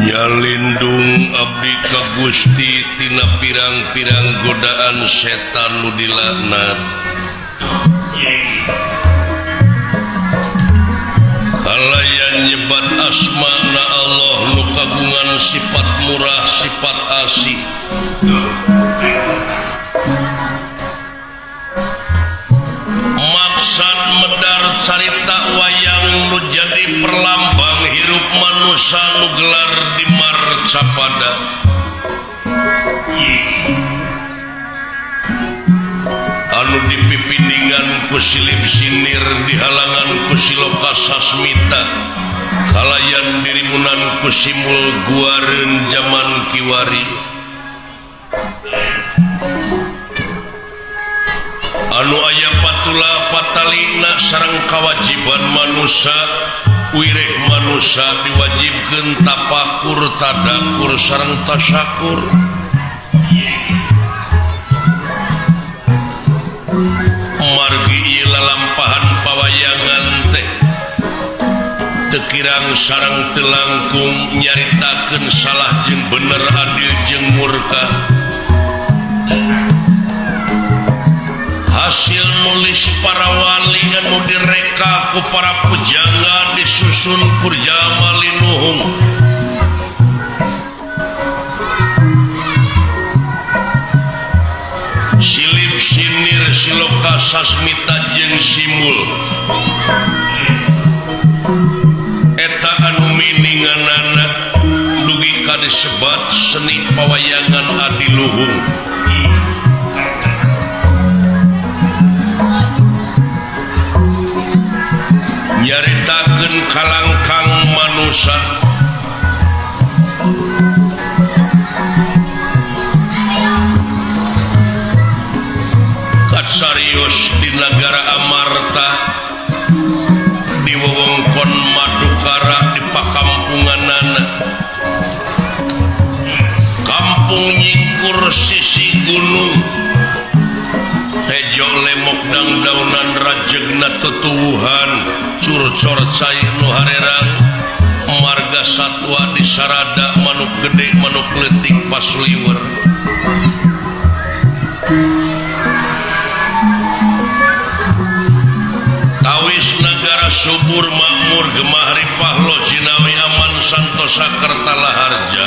Nyalindung abdi ka Gusti tina pirang-pirang godaan setan nu dilaknat. Kalayan nyebat asmana Allah nu kagungan sifat murah sifat asih. Maksad medar carita wayang nu jadi perlambang hirup manusia nu gelar di Marcapada. Anu dipipindingan ku silip sinir dihalangan ku siloka sasmita kalayan dirimunan ku simul guareun jaman kiwari. Anu aya patula patalina sareng kawajiban manusia wireh manusia diwajibkeun tapakur tadakur sareng tasyakur. Margi ieu lalampahan pawayangan teh teu kirang sareng teu langkung nyaritakeun salah jeung bener adil jeung murka. Hasil nulis para wali anu direka ku para pujangga disusun kurjama linuhung. Silip sinir siloka sasmita jeung simul eta anu mininganana dugi ka disebat seni pawayangan adiluhung. Nyaritakeun kalangkang manusa katsarios di nagara Amarta di wewengkon Madukara di pakampunganana kampung nyingkur sisi gunung hejo lemok dangdaunan rajegna tutuwuhan curcor cai nu harerang marga satwa di sarada manuk gede manuk leutik pasliwer. Tawis nagara subur makmur gemah ripah lo jinawi aman santosa kerta laharja.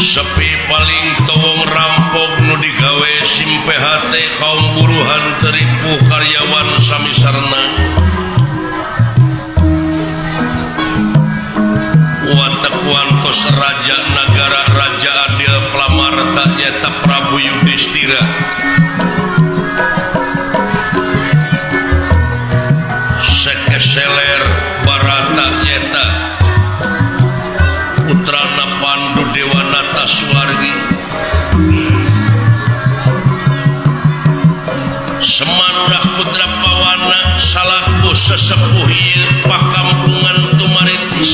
Sepi paling towong rampok nu digawe sim PHT kaum buruhan teripuh karyawan sami sarna. Watek wantos raja nagara raja adil Plamarta nyata Prabu Yudhistira. Sekeseler Barata nyata putrana Pandu Dewanata Suwargi. Semarurah putra Pawana salahku sesepuh ieu pakampungan Tumaritis.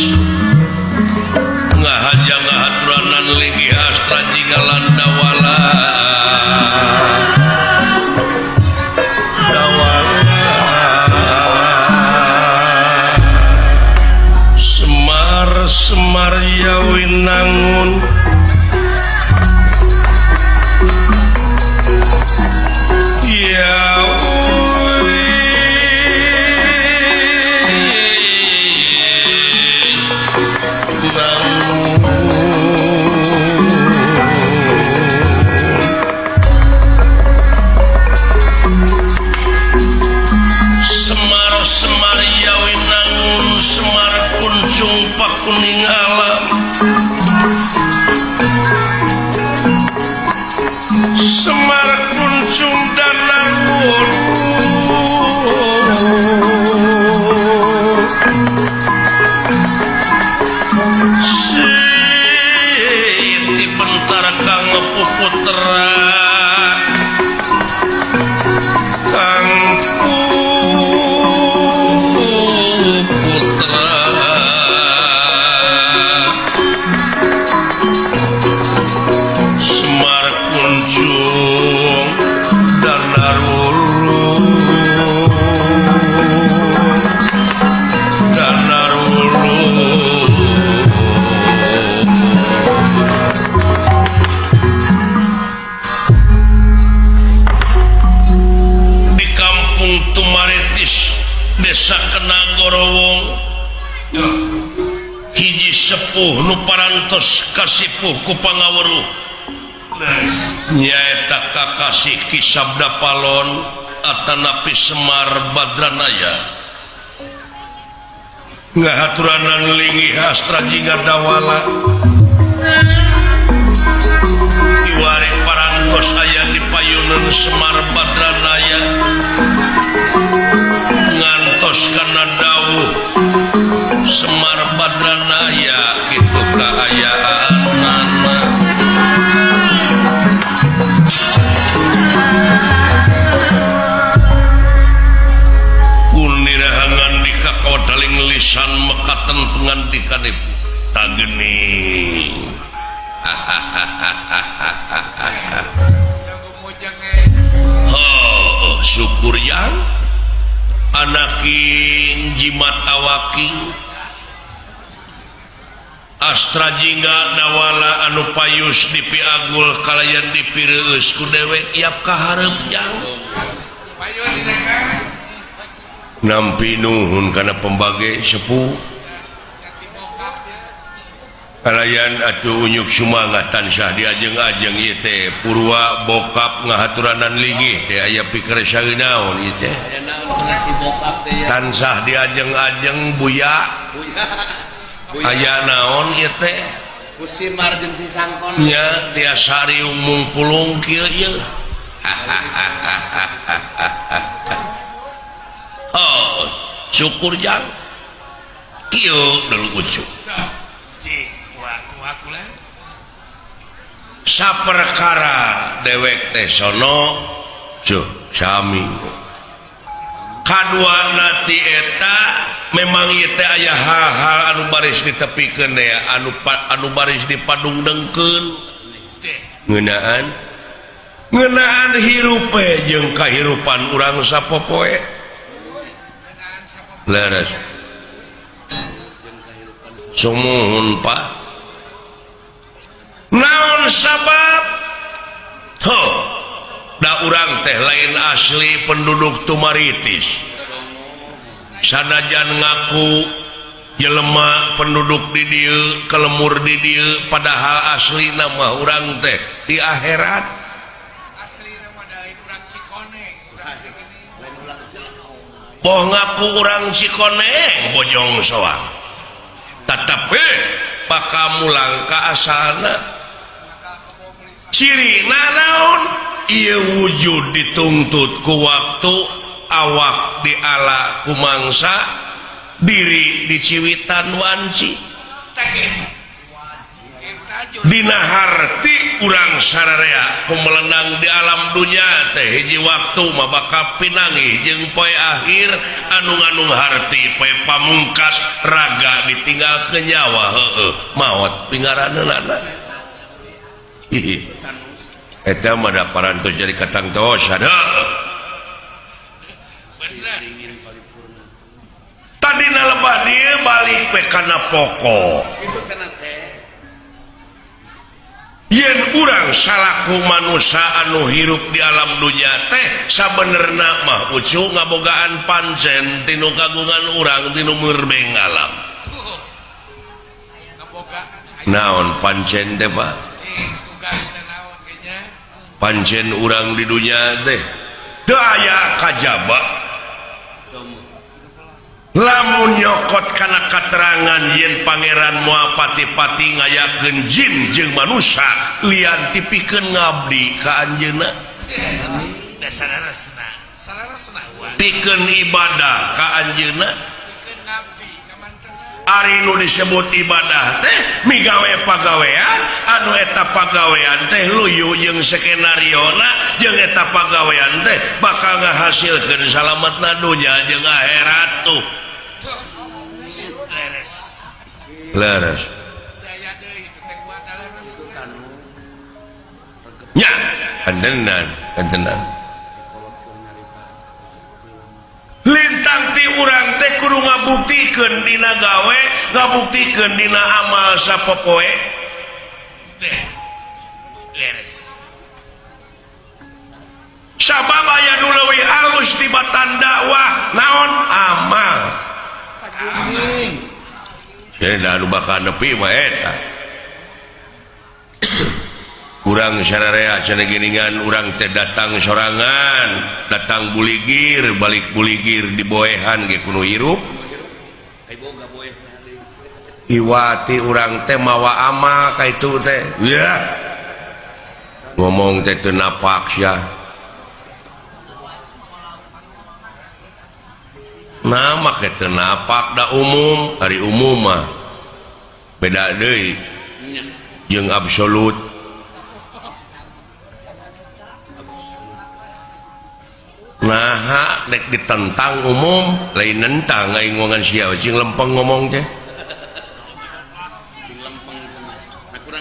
Ngahaja ngahaturanan linggih astra jiga landawala. Semar Kuncung dan Narwun Siti Bentar kang puputra kang putra Semar Kuncung dan Narwulu dan Narwulu. Di kampung Tumaritis, Desa Kenagorowong, hiji sepuh nu parantos kasipuh ku pangaweruh nyaeta Kakasih Ki Sabda Palon atanapi Semar Badranaya. Ngahaturanan linggih Astra Jingga Dawala kiwari parantos aya di payunan Semar Badranaya ngantos kana dawuh Semar Badranaya kitu kaayaanana. Punirahangan di kakawadaling lisan mekaten pengandikanipun tageni. Oh, syukur yang anaking jimat awaking Astra Jingga Dawala anu payus dipiagul kalayan dipireueus ku dewek yap kahareup yang nampi nuhun kana pembage sepuh kalayan atuh unyuk sumangat tansah diajeng-ajeng ieu teh purwa bokap ngahaturanan linggih teh aya pikir saeunaon ieu teh tansah diajeng-ajeng buya aya naon ieu teh ku Simar jeung si Sangkon nya tiasa riung mungpulung kieu ieu. Oh, syukur jang kieu dulu ucu saperkara dewek teh sono cuh sami kaduana ti eta memang ieu teh aya hal-hal anu baris ditepikeun teh anu baris dipadungdengkeun ngeunaan hirupe jeung kahirupan urang sapopoe leres sumuhun Pak naon sabab ho da urang teh lain asli penduduk Tumaritis sanajan ngaku jelema penduduk di dieu kelemur di dieu padahal asli nama urang teh di akhirat asli nama lain urang Cikoneng boh ngaku urang Cikoneng Bojong Soang tetapi bakal mulang ka asalna ciri naon ieu wujud dituntut ku waktu awak diala ku mangsa diri diciwitan wanci dina harti urang sararea ku melenang di alam dunya teh hiji waktu mah bakal pinanggih jeung poe akhir anu nganung harti poe pamungkas raga ditinggal ke nyawa heueuh maot pingaraneunana. Eta mah da parantos jadi katangtos ada. Tadina lebah dieu balik we kana pokok. Yen urang salaku manusia anu hirup di alam dunya teh sabenerna mah ucu ngabogaan pancen tinu kagungan urang tinu murbeng alam. Naon pancen teh Pak? Pancen urang di dunya teh teu aya kajaba. Lamun nyokot kana katerangan yen pangeran moal pati-pati ngayakeun jin jeung manusia lian ti pikeun ngabdi ka anjeunna. Dasar saleresna Pikeun ibadah ka anjeunna. Pikeun ngabdi ka mantena. Ari nu disebut ibadah teh migawe pagawean anu eta pagawean teh luyu jeung skenariona jeung eta pagawean teh bakal ngahasilkeun salametna dunya jeung akhirat tuh. Leres. Leres. Daya deui teh kuat leres. Nya antenan antenan lintang ti urang teh kudu ngabuktikeun dina gawe, ngabuktikeun dina amal sapopoe. Teh leres. Sabab aya nu leuwih alus tibatan dakwah naon amal. Jadi anu bakal nepi mah eta. Urang sararea cenah geuningan urang teh datang sorangan, datang buligir, balik buligir diboehan ge kudu hirup. Iwati urang teh mawa amal ka itu teh. Ya. Ngomong teh teu napak sia. Nah make teu napak da umum, ari umum mah beda deui jeung absolut. Nah, nek ditentang umum lain nentang aing ngomongan sia cing lempeng ngomong teh.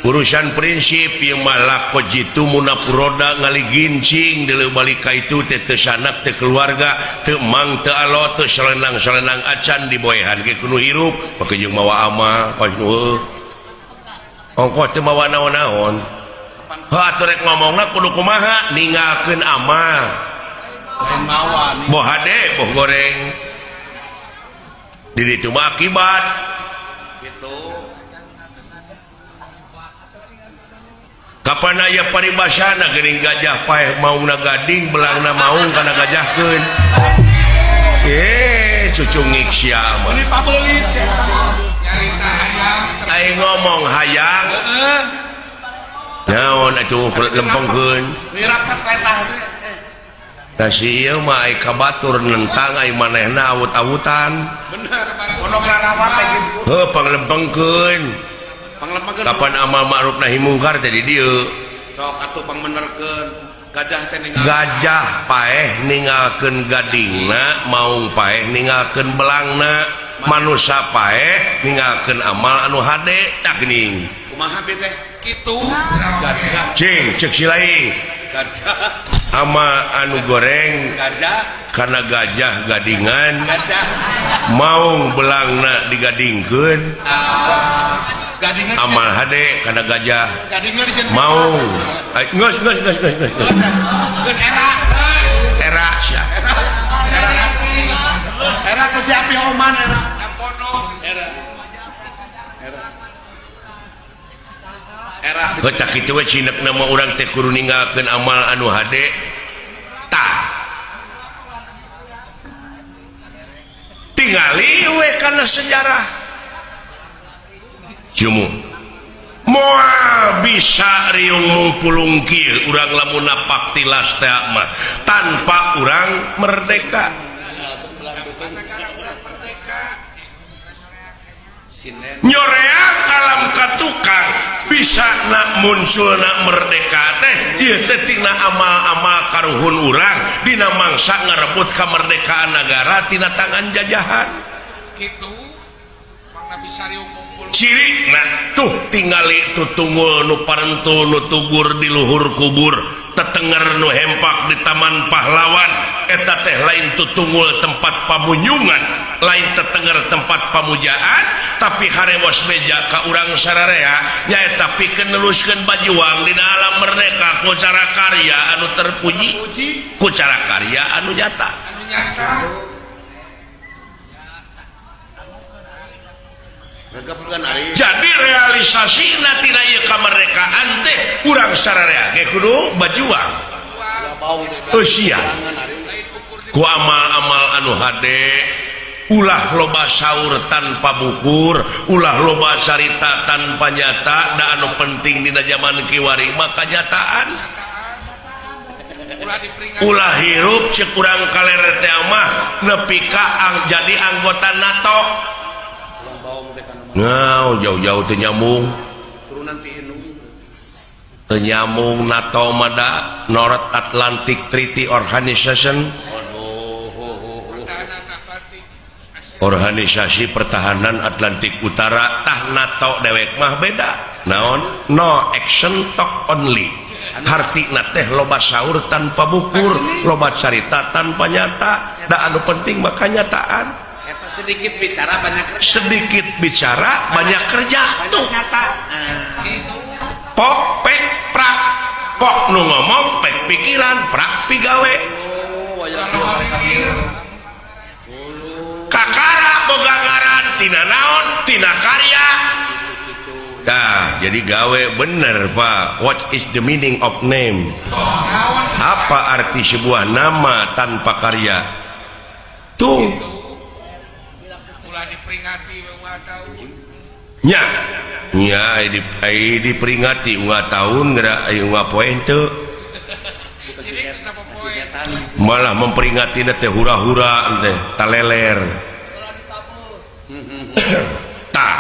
Urusan prinsip ieu mah lako jitu munafuroda ngaligincing deuleu balik ka itu teh teu sanak teu keluarga teu mang teu alo teu selenang-selenang acan diboehan ge kudu hirup make jeung mawa amal kos nu heuh. Ongkoh teu mawa naon-naon. Heuh atuh rek ngomongna kudu kumaha ninggalkeun amal. Boh hade boh goreng. Di ditu mah akibat. Gitu. Kapan aya paribasana geuning gajah paeh maungna gading belangna maung kana gajahkeun. Cucungik sia mah. Ini pabeulit sia. Nyarita hayang. Aing ngomong hayang. Heeh. Naon atuh lempengkeun. Nirapat letah teh. Da si ieu mah ai ka batur nentang ai manehna awut-awutan. Bener, ono rarawat teh kitu. Heuh panglempengkeun. Panglempengkeun. Kapan amal ma'ruf nahi mungkar teh di dieu. Sok atuh pangmenerkeun gajah teh ninggal. Gajah paeh ninggalkeun gadingna, maung paeh ninggalkeun belangna, manusa paeh ninggalkeun amal anu hade tah geuning. Kumaha bi teh? Kitu. Gajah. Cing ceuk si lain. Gajah. Ama anu goreng gajah karena gajah gadingan gajah maung belangna digadingkeun gadingan amal hade karena gajah gadingan maung geus geus geus geus geus geus era era sia era era ku si api oman era era era Heuh tah kitu we cinekna mah urang teh kudu ninggalkeun amal anu hade tah tingali we kana sejarah jumu moal bisa riung mungpulung kieu urang lamun napak tilas teh mah tanpa urang merdeka. Nyoreang alam katukang bisa nak muncul nak merdeka teh ieu teh tina amal-amal karuhun urang dina mangsa ngarebut kemerdekaan negara tina tangan jajahan. Kitu mangna bisa riung mungpulung. Ciri nah tuh tingali tutungul nu parentul nu tugur di luhur kubur tetenger nu hempak di taman pahlawan eta teh lain tutungul tempat pamunyungan lain tetenger tempat pamujaan tapi harewos meja ka urang sararea nyaeta pikeun neruskeun bajuang dina alam merdeka ku cara karya anu terpuji ku cara karya anu nyata. Jadi realisasina tina ieu kamerdekaan teh urang sararea ge kudu bajuang eusian ku amal-amal anu hade Ulah loba saur tanpa bukur, ulah loba carita tanpa nyata. Da anu penting dina zaman kiwari mah kanyataan. Ulah hirup cek urang kaler teh mah nepi ka jadi anggota NATO. Nah, jauh-jauh teu nyambung. Teu nyambung NATO mah da North Atlantic Treaty Organization. Organisasi Pertahanan Atlantik Utara tah NATO dewek mah beda. Naon? No action talk only. Hartina teh loba saur tanpa bukur, loba carita tanpa nyata. Da anu penting mah kanyataan. Sedikit bicara banyak kerja. Sedikit bicara banyak kerja tuh. Nyata. Pok pek prak. Pok nu ngomong pek pikiran, prak pigawe. Kakara boga ngaran tina naon tina karya. Tah, jadi gawe bener Pak. What is the meaning of name? Apa arti sebuah nama tanpa karya? Tuh. Ulah diperingati unggal tahun. Nya. Nya ai diperingati unggal tahun geura ai unggal poe henteu. Malah memperingati teh hura-hura teh taleler. Tah.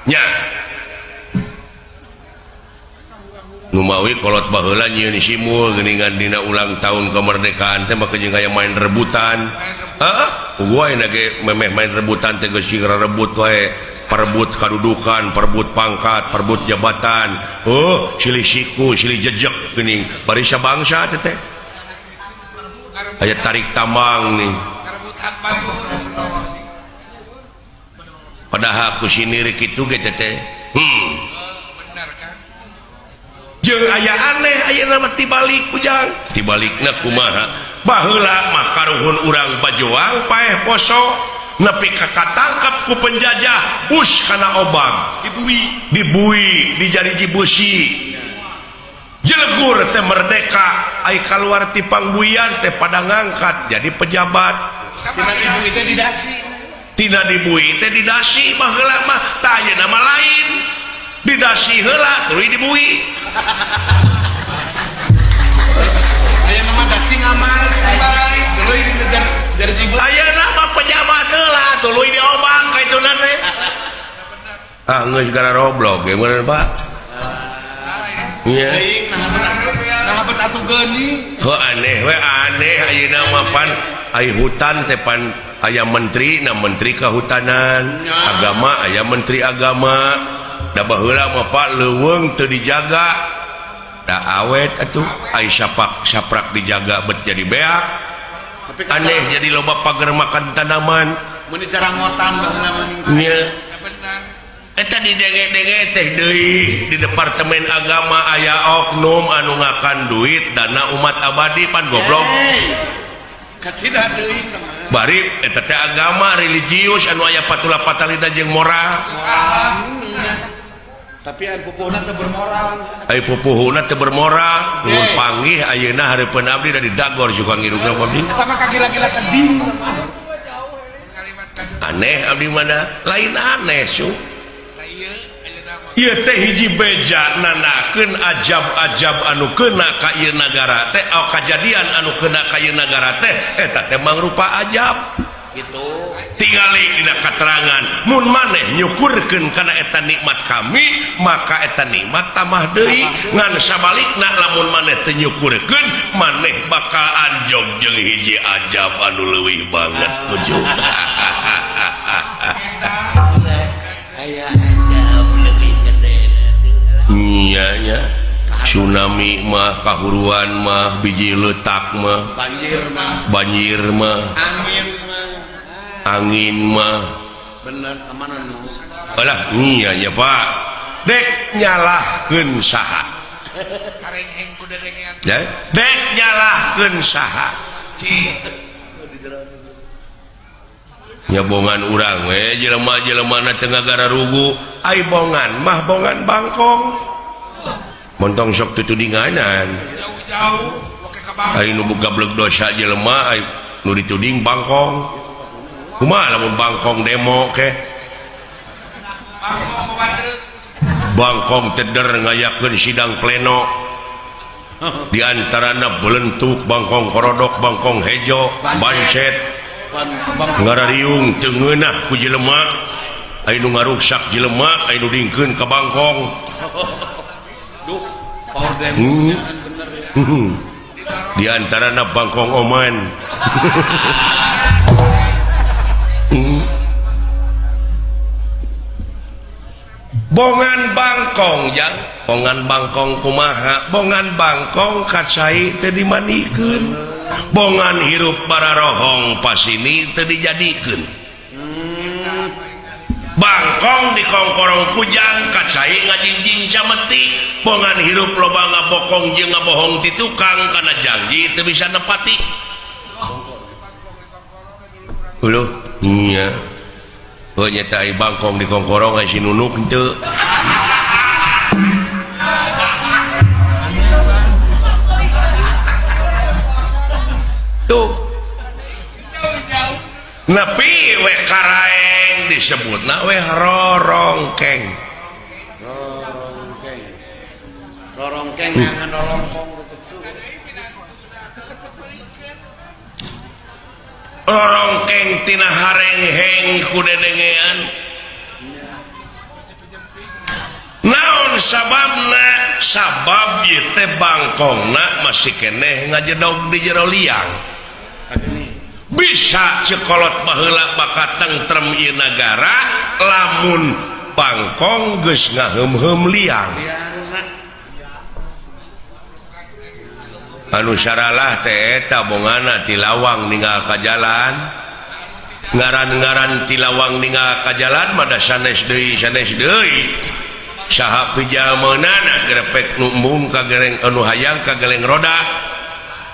Nya. Numawi kolot baheula nyieun simul geuningan dina ulang tahun kemerdekaan teh mah jeung aya main rebutan. Heeh, gua ge memeh main rebutan teh geus rebut wae, perebut kadudukan, perebut pangkat, perebut jabatan. Oh, silih siku, silih jejek geuning barisa bangsa teh teh. Aya tarik tambang nih. Padahal ku sinir kitu ge teh. Jeung aya aneh aya nama tibalik ujang. Tibalikna kumaha? Baheula mah karuhun urang bajoang paeh poso nepi ka katangkap ku penjajah us kana obang dibui dibui dijariji beusi. Jelegur teh merdeka ai kaluar ti pangbuian teh pada ngangkat jadi pejabat. Tina dibui teh didasi. Tina dibui teh didasi baheula mah tah ayeuna mah lain. Didasi heula tuluy dibui. Aya nama dasi ngamar tuluy dijariji beusi. Aya nama pejabat heula tuluy diobang ka ituna teh. Ah geus gara roblok ge meureun Pak. Nya. Nah bet atuh geuning. Heuh aneh we aneh ayeuna mah pan ai hutan teh pan aya menteri na menteri kehutanan, agama aya menteri agama. Da baheula mah Pak leuweung teu dijaga. Da awet atuh ai sapak saprak dijaga bet jadi beak. Aneh jadi loba pagar makan tanaman. Mun dicarangotan baheula mah. Nya. Eta didenge-denge teh deui di departemen agama aya oknum anu ngakan duit dana umat abadi pan goblok. Kacida deui teman. Bari eta teh agama religius anu aya patula patalina jeung moral. Tapi ai pupuhna teu bermoral. Ai pupuhna teu bermoral. Mun panggih ayeuna hareupeun abdi da didagor suka ngirungna abdi. Eta mah kagila-gila keding. Aneh abdi mana? Lain aneh su. Ieu teh hiji beja nanakeun ajab-ajab anu kena ka ieu nagara teh, kajadian anu kena ka ieu nagara teh eta teh mangrupa ajab. Gitu. Tingali dina katerangan mun maneh nyukurkeun kana eta nikmat kami maka eta nikmat tambah deui, ngan sabalikna lamun maneh teu nyukurkeun maneh bakal anjog jeung hiji ajab anu leuwih banget ujung. Aya ajab leuwih gede. Nya nya tsunami mah kahuruan mah biji letak mah banjir mah angin mah bener kemana nu alah iya ya Pak dek nyalahkeun saha dek nyalahkeun saha nyabongan urang we jelema-jelemana teu ngagararugu ai bongan mah bongan bangkong montong sok tutudinganan jauh-jauh ai nu gablek dosa jelema ai nu dituding bangkong. Kumaha lamun Bangkong demo ke? Bangkong teder ngayakeun sidang pleno. Di antarana belentuk Bangkong korodok, Bangkong hejo, bancet, ngarariung teu ngeunah ku jelema, aya nu ngaruksak jelema, aya nu dingkeun ka Bangkong. Di antarana Bangkong Oman. Bongan Bangkong jang, bongan Bangkong kumaha, bongan Bangkong kacai teu dimandikeun, bongan hirup bararohong pasini teu dijadikeun. Bangkong dikongkorong kujang kacai ngajingjing cameti, bongan hirup loba ngabokong jeung ngabohong ti tukang kana janji teu bisa nepati. Uluh nya. Heuh nya teh Bangkong dikongkorong si nunuk henteu. Tuh. Nepi we karaeng disebutna we rorongkeng. Rorongkeng. Rorongkeng ngangan rorongkong gitu. Rorongkeng tina harengheng ku dedengean. Naon sababna? Sabab ieu teh Bangkongna masih keneh ngajedog di jero liang. Bisa cekolot baheula bakal tentrem ieu nagara lamun Bangkong geus ngaheum-heum liang. Anu saralah teh eta bongana ti lawang ninggal ka jalan. Ngaran-ngaran ti lawang ninggal ka jalan mah da sanes deui sanes deui. Saha pijalmeunana grepek nu embung ka gereng anu hayang ka geleng roda.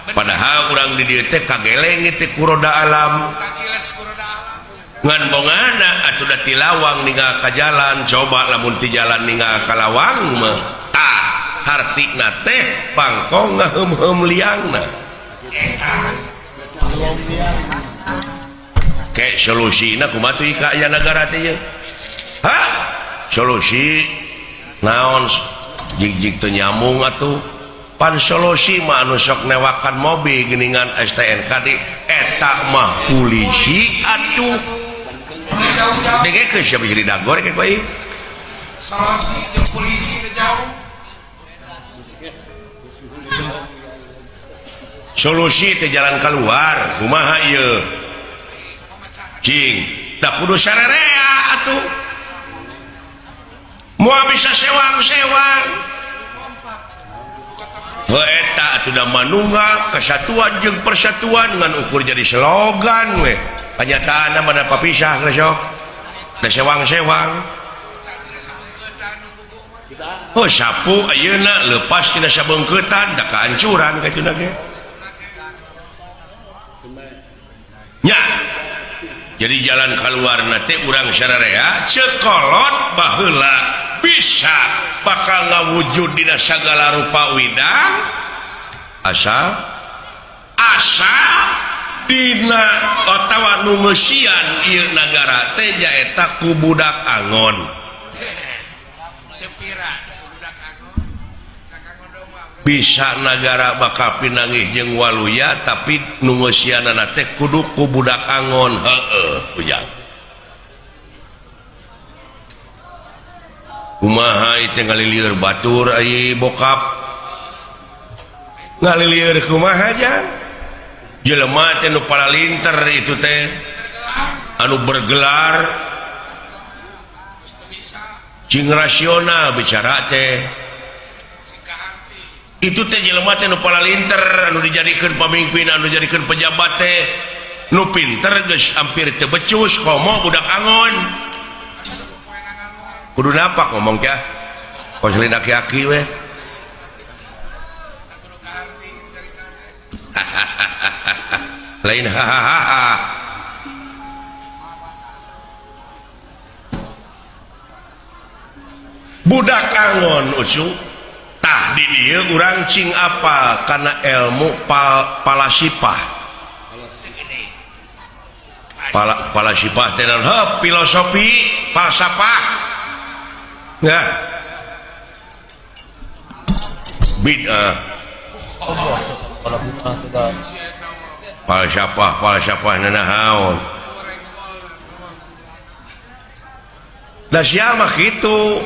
Padahal urang di dieu teh kageleng teh ku roda alam. Ngan bongana atuh da ti lawang ninggal ka jalan, coba lamun ti jalan ninggal ka lawang mah tah hartina teh Bangkong ngaheum-heum liangna. Ke solusina kumaha tuh ka aya nagara teh ye? Hah? Solusi naon jig-jig teu nyambung atuh. Pan solusi mah anu sok newakan mobil geuningan STNK di eta mah polisi atuh. Dengekeun sia bisa didagor ke ku aing. Solusi jeung polisi teh jauh. Solusi teh jalan keluar kumaha ieu? Cing, da kudu sarerea atuh. Moal bisa sewang-sewang. Heuh eta atuh da manunggal kesatuan jeung persatuan ngan ukur jadi slogan we. Kanyataanna mah da papisah geus sok. Da sewang-sewang. Oh sapu ayeuna leupas tina sabeungkeutan da kahancuran ka ge. Nya. Jadi jalan keluarna teh urang sararea cekolot baheula bisa bakal ngawujud dina sagala rupa widang asa asa dina atawa nu ngeusian ieu nagara teh nyaeta ku budak angon. Bisa nagara bakal pinanggih jeung waluya tapi nu ngeusianana teh kudu ku budak angon. Heueuh ujang. Kumaha ieu ngalilieur batur ai bokap. Ngalilieur kumaha jang? Jelema teh nu paralinter itu teh anu bergelar cing rasional bicara teh. Itu teh jelema teh nu paralinter anu dijadikeun pamimpin anu dijadikeun pejabat teh nu pinter geus hampir teu becus komo budak angon. Kudu napak ngomong teh konselin aki-aki we. Lain hahaha. Budak angon ucu tah di dieu urang cing apa karena ilmu palasipah. Palasipah teh naon? Heuh, filosofi, falsafah. Nah. Bid'ah. Falsafah, falsafah nanaon? Da sia mah kitu.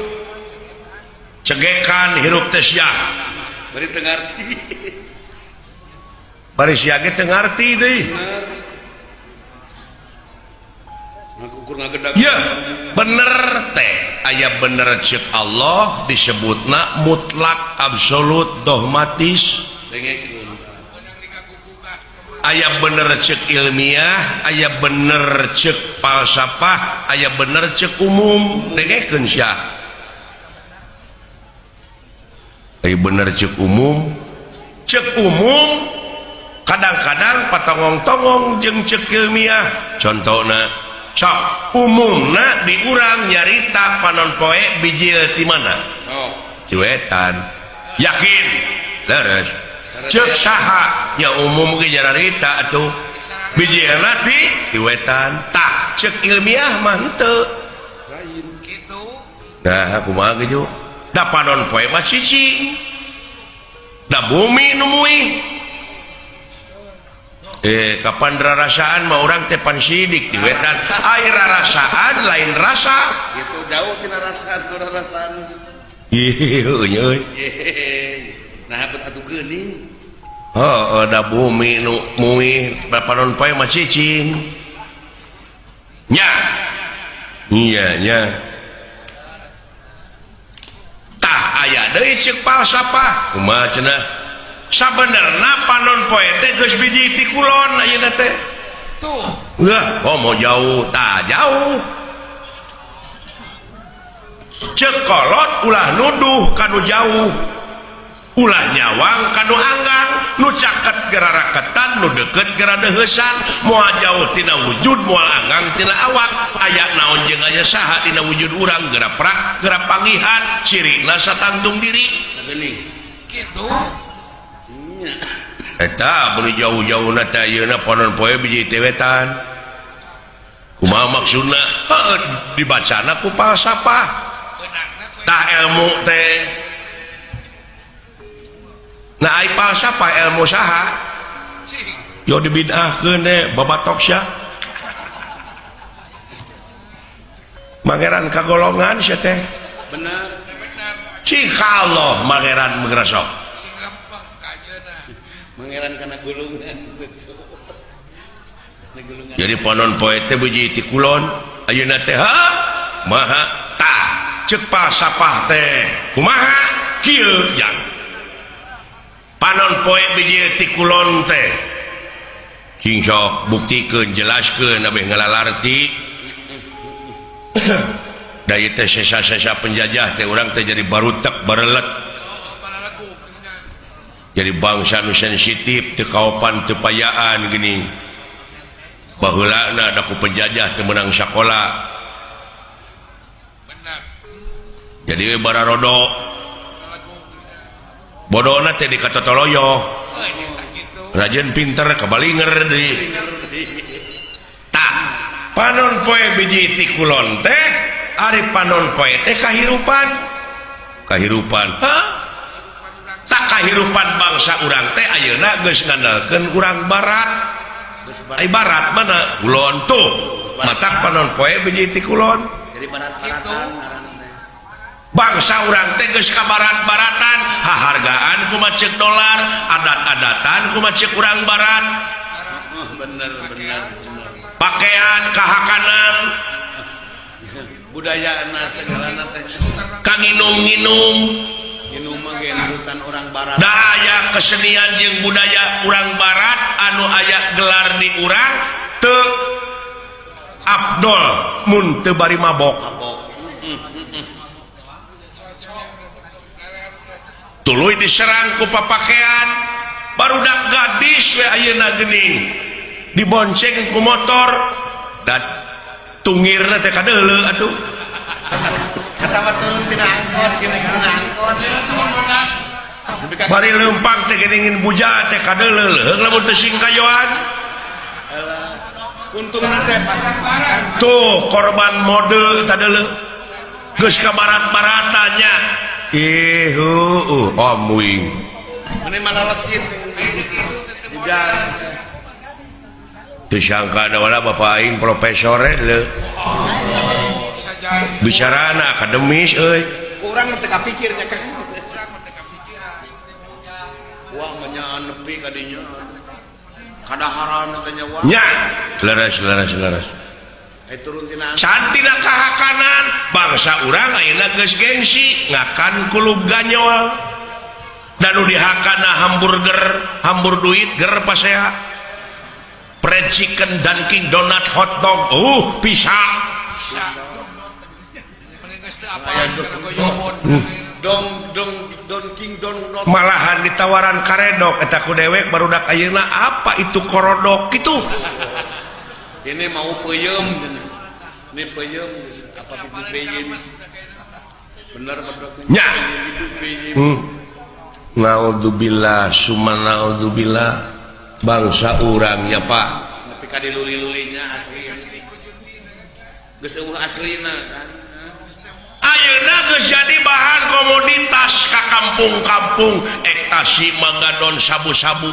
Cegekan hirup teh sia. Bari teu ngarti. Bari sia ge teu ngarti deui. Ya, bener teh aya bener ceuk Allah disebutna mutlak absolut dogmatis. Aya bener ceuk ilmiah, aya bener ceuk falsafah, aya bener ceuk umum. Dengekeun sia. Aya bener ceuk umum. Ceuk umum kadang-kadang patongong-tongong jeung ceuk ilmiah. Contohna sok umumna di urang nyarita panon poe bijil ti mana? Sok. Ciwetan. Yakin. Leres. Ceuk saha nya umum ge nyarita atuh. Bijilna ti ciwetan. Tah ceuk ilmiah mah henteu. Lain kitu. Nah, kumaha ge da panon poe mah cicing. Da bumi nu muih. Kapan rarasaan mah urang teh pan sidik ti wetan. Ai rarasaan lain rasa. Gitu jauh tina rasa rarasaan. Ih, euy. Nah, bet atuh geuning. Heuh, da bumi nu muih panon poe mah cicing. Nya. Iya nya. Tah aya deui ceuk falsafah. Kumaha cenah? Sabenerna panon poe teh geus biji ti kulon ayeuna teh. Tuh. Wah, oh mau jauh, tah jauh. Ceuk kolot ulah nuduh kanu jauh. Ulah nyawang kanu anggang, nu caket geraraketan, nu deket geradeheusan, moal jauh tina wujud, moal anggang tina awak. Aya naon jeung aya saha dina wujud urang geura prak, geura pangihan, cirina satangtung diri. Geuning. Kitu. Eta beli jauh-jauhna teh ayeuna panon poe biji teh wetan. Kumaha maksudna? Heuh, dibacana ku falsafah. Tah ilmu teh. Nah ai falsafah ilmu saha? Yo dibid'ahkeun teh babatok sia. Mangeran kagolongan sia teh. Bener. Cik Allah mangeran mengresok. Mangeran kana gulungan. Jadi panon poe teh biji ti kulon ayeuna teh ha maha tah ceuk falsafah teh kumaha kieu jang panon poe biji ti kulon teh cing sok buktikeun jelaskeun abeh ngalalarti da ieu teh sesa-sesa penjajah teh urang teh jadi barutek barelet jadi bangsa nu sensitif teu kaopan teu payaan geuning baheulana da ku penjajah teu meunang sakola jadi bararodo bodona teh dikatotoloyo rajin pinter kabalinger deui tah panon poe biji ti kulon teh ari panon poe teh kahirupan kahirupan hah tak kahirupan bangsa urang teh ayeuna geus ngandalkeun urang barat. Ai barat mana? Kulon tuh. Matak panon poe biji ti kulon. Jadi barat-baratan ngaranna teh. Bangsa urang teh geus ka barat-baratan, hahargaan kumaha ceuk dolar, adat-adatan kumaha ceuk urang barat. Bener bener. Pakaian kahakanan, budayana segalana teh. Kanginum-nginum orang barat. Daya kesenian jeung budaya urang barat anu aya gelar di urang teu abdol mun teu bari mabok. Tuluy diserang ku papakean barudak gadis we ayeuna geuning dibonceng ku motor dan tungirna teh kadeuleu atuh. Katawa turun tina angkot geuning tina angkot. Bari leumpang teh geuning buja teh kadeuleu leuheung lamun teu singkayoan. Untungna teh Tuh korban mode tadi geus ka barat-baratanya. Ih, om wing. Ini malah lesit. Di jalan. Teu sangka da wala bapak aing profesor leuh. Bisa jadi. Bicarana akademis euy. Kurang teu kapikir nya kan. Urang mah teu kapikiran. Wah, mah nepi ka dinya. Kadaharan teh nya wah. Nya, leres leres leres. Eh turun tina. Cantina kahakanan bangsa urang ayeuna geus gengsi ngakan kulub ganyol. Dan nu dihakana hamburger, hambur duit ger pasea. Fried chicken, Dunkin Donut, hotdog, bisa. Bisa. Mending geus teu apaan kana goyobod. Dong dong don king don don. Malahan ditawaran karedok eta ku dewek barudak ayeuna apa itu korodok gitu. Ini mau peuyeum. Ini peuyeum apa itu peuyeum. Bener bener. Nya. Itu peuyeum. Naudzubillah summa naudzubillah bangsa urang ya Pak. Tapi ka diluli-lulinya asli. Geus eueuh aslina kan. Ayeuna geus jadi bahan komoditas ka kampung-kampung ektasi magadon sabu-sabu.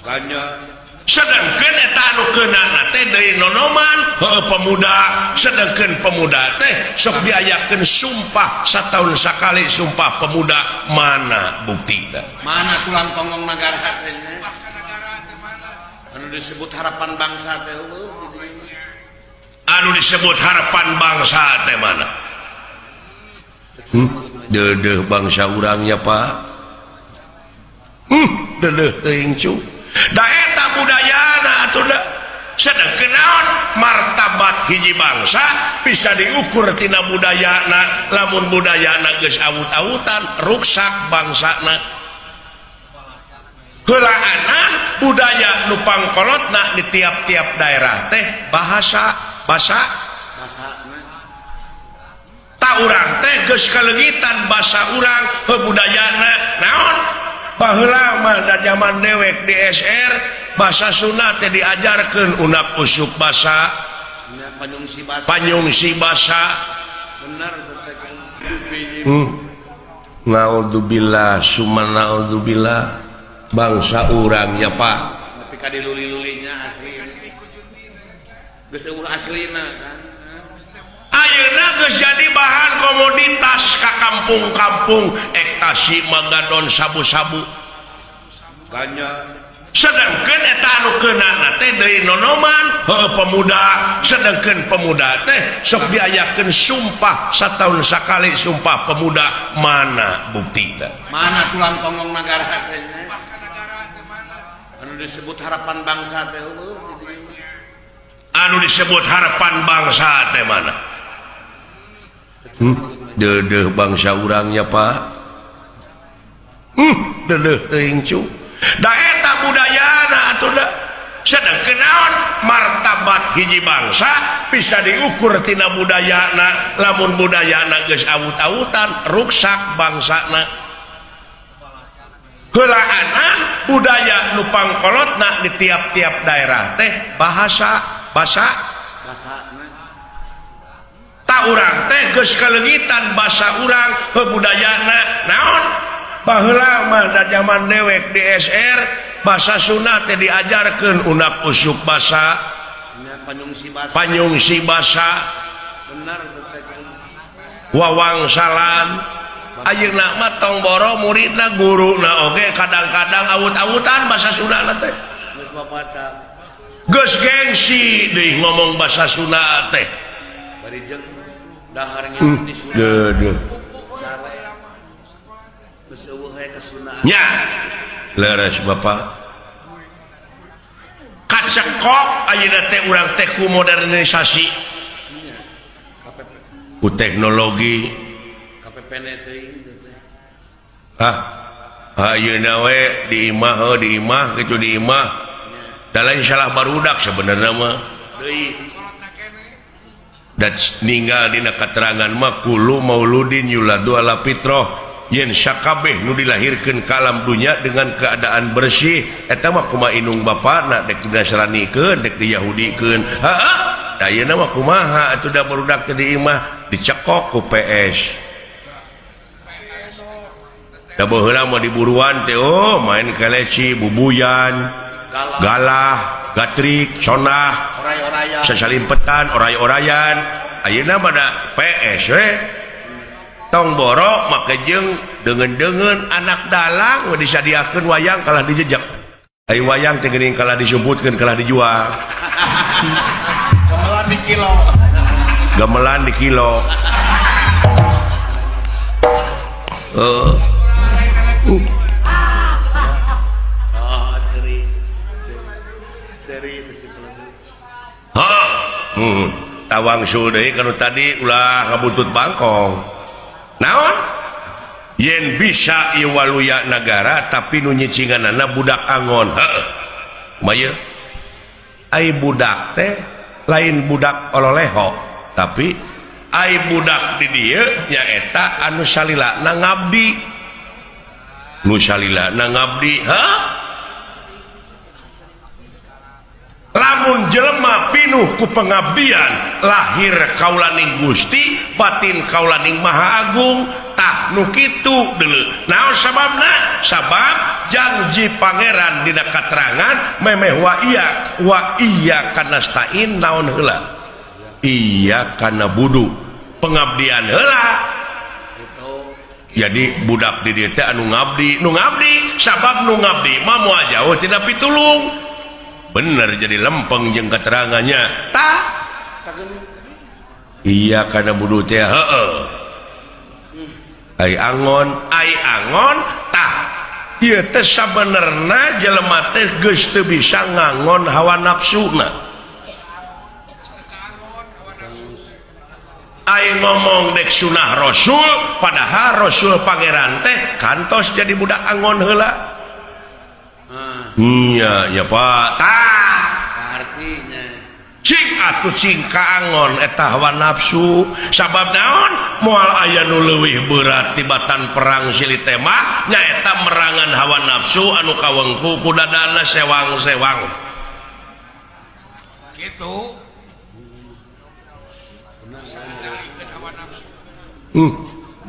Ganja. Sedangkan eta anu keunana teh deui nonoman heueuh pemuda, sedangkan pemuda teh sok diayakeun sumpah satahun sakali sumpah pemuda, mana buktina? Mana tulang tonggong nagara teh? Bahkan negara teh mana? Anu disebut harapan bangsa teh eueuh. Anu disebut harapan bangsa teh mana? Deudeuh bangsa urangnya Pak. Deudeuh teuing cu. Da eta budayana atuh da. Sedengkeun naon martabat hiji bangsa bisa diukur tina budayana. Lamun budayana geus awut-awutan ruksak bangsana. Heulaanan budaya nu pangkolotna di tiap-tiap daerah teh bahasa basa Basana. Ta urang teh geus kaleungitan basa urang budayana naon baheula mah da zaman dewek di SR bahasa Sunda teh diajarkeun unak usuk basa Nya panyungsi basa. Panyungsi basa. Bener teh kan. Naudzubillah summa naudzubillah bangsa urang ya Pak. Tapi ka diluli-lulinya asli. Geus eueuh aslina kan. Ayeuna geus jadi bahan komoditas ka kampung-kampung ektasi magadon sabu-sabu. Ganja. Sedangkan eta anu keunana teh deui nonoman heueuh pemuda, sedangkan pemuda teh sok diayakeun sumpah satahun sakali sumpah pemuda, mana buktina? Mana tulang tonggong nagara teh? Bahkan negara teh mana? Anu disebut harapan bangsa teh eueuh. Anu disebut harapan bangsa teh mana? Deudeuh bangsa urangnya Pak. Deudeuh teuing cu. Da eta budayana atuh da. Sedengkeun naon martabat hiji bangsa bisa diukur tina budayana. Lamun budayana geus awut-awutan ruksak bangsana. Heulaanan budaya nu pangkolotna di tiap-tiap daerah teh bahasa basa Basana. Ta urang teh geus kaleungitan basa urang budayana naon baheula mah da zaman dewek di SR bahasa Sunda teh diajarkeun unak usuk basa Nya panyungsi basa. Panyungsi basa. Bener teh kan. Wawangsalan ayeuna mah tong boro muridna guruna oge kadang-kadang awut-awutan basa Sunda teh. Geus babaca. Geus gengsi deui ngomong basa Sunda teh. Bari jeung dahar nginum di Sunda. Deudeuh. Sare. Geus eueuh we kasundaan. Nya leres Bapak. Kacekok ayeuna teh urang teh ku modernisasi. Nya. KPP. Ku teknologi. KPPN teuing teh. Ah, ayeuna we di imah heuh di imah kitu di imah. Nya. Da lain salah barudak sebenarnya mah. Deui. Kolotna keneh. Dan ninggal dina keterangan mah kullu mauludin yuladu ala fitrah. Yen sakabeh nu dilahirkeun ka alam dunya dengan keadaan bersih eta mah kumaha indung bapana dek dinasranikeun dek diyahudikeun. Heeh, da ayeuna mah kumaha atuh da barudak teh di imah dicekok ku PS. Da baheula mah diburuan teh oh main keleci, bubuyan, galah, gatrik, sonah, oray-orayan, sasalimpetan, oray-orayan. Ayeuna mah da PS we. Tong borok make jeung deungeun-deungeun anak dalang we disadiakeun wayang kalah dijejak. Ai wayang teh geuning kalah disumputkeun kalah dijual. Gamelan di kilo. Gamelan di kilo. Oh, seri. Seri ha. Tawang deui kanu tadi ulah ngabuntut bangkong. Naon? Yen bisa ieu waluya nagara tapi nu nyicinganana budak angon. Heeh. Maya ai budak teh lain budak ololeho, tapi ai budak di dieu nyaeta anu salila na ngabdi. Nu salila na ngabdi, ha? Lamun jelema pinuh ku pengabdian lahir kaulaning Gusti batin kaulaning Maha Agung tah nu kitu deuleu. Naon sababna? Sabab janji pangeran dina katerangan memeh wa iya kanastain naon heula? Iya kana budu pengabdian heula. Jadi budak di dieu teh anu ngabdi, nu ngabdi sabab nu ngabdi mah moal jauh tina pitulung. Bener jadi lempeng jeung keterangannya tah iya kana budu teh heeh. Ai angon tah ieu teh sabenerna jelema teh geus teu bisa ngangon hawa nafsuna. Ai ngomong dek sunah rasul padahal rasul pangeran teh kantos jadi budak angon heula. Iya ya Pak tah artinya cing atuh cing kaangon eta hawa nafsu sabab naon moal aya nu leuwih berat tibatan perang silih tema nyaeta merangan hawa nafsu anu kawengku ku dadana sewang-sewang kitu.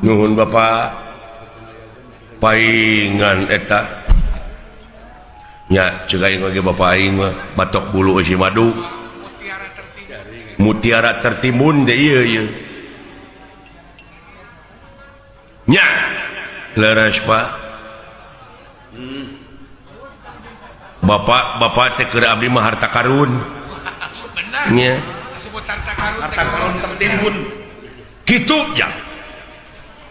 Nuhun Bapak paingan eta nya ceuk aing ge bapak aing mah batok bulu eusi madu mutiara tertimbun teh ieu ieu nya leres Pak. Bapak bapak teh keur abdi mah harta karun. Benar nya disebut harta karun harta karun tertimbun kitu ja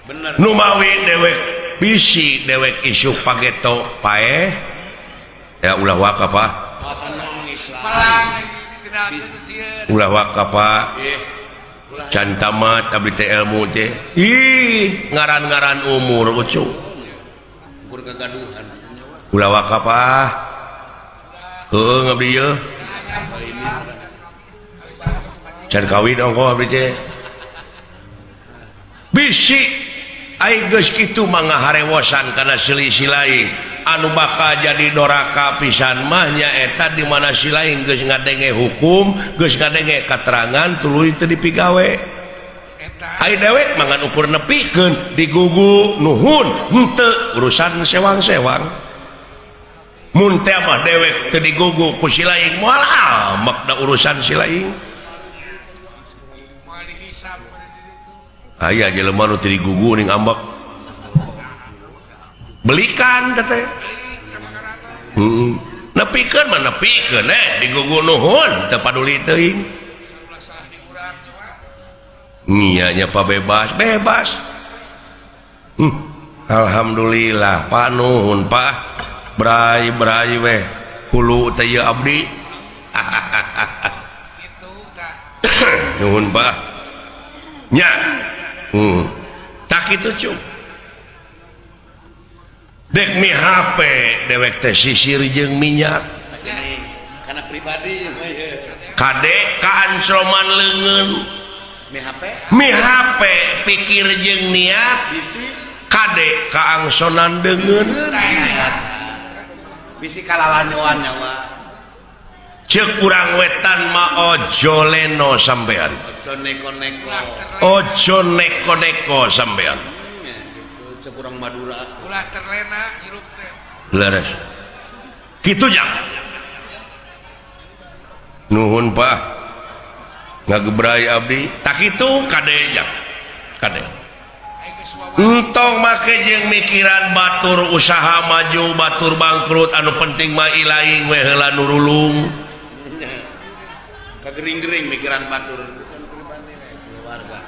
bener. Nu mawi dewek bisi dewek isu pageto paeh ya ulah waka Pak. Ulah waka Pak. Can tamat abdi teh ilmu teh. Ih, ngaran-ngaran umur ucu. Ulah waka Pak. Heueuh abdi ieu. Can kawin ongkoh abdi teh. Bisi ai geus kitu mah ngaharewosan kana selisih lain. Anu bakal jadi doraka pisan mah nyaeta di mana si lain geus ngadenge hukum geus ngadenge katerangan tuluy teu dipigawe. Ai dewek mah ngan ukur nepikeun digugu nuhun henteu urusan sewang-sewang. Mun teh mah dewek teu digugu ku si lain moal amak da urusan si lain. Aya jelema nu teu digugu ning ambek belikan teh. Nepikeun mah nepikeun digugu nuhun teu paduli teuing. Nya nya pa bebas bebas. Alhamdulillah Pak nuhun Pak. Bray bray weh hulu teh ieu abdi. Nuhun Pak. Nya. Tak kitu cuk. Dek mi HP dewek teh sisir jeung minyak karena pribadi kade kaancroman leungeun mi HP pikir jeung niat ka Kade kaangsonan deungeun bisi kalalanyoan nyawa. Ceuk urang wetan mah ojo leno sampean. Ojo neko-neko. Ojo neko-neko sampean. Gitu ceuk urang Madura. Ulah terlena hirup teh. Leres. Kitu jang. Nuhun Pak. Ngagebrai abdi. Tak kitu kade jang. Kade. Entong make jeung mikiran batur usaha maju, batur bangkrut, anu penting mah ilaing we heula nu rulung. Kagering-gering mikiran batur keluarga.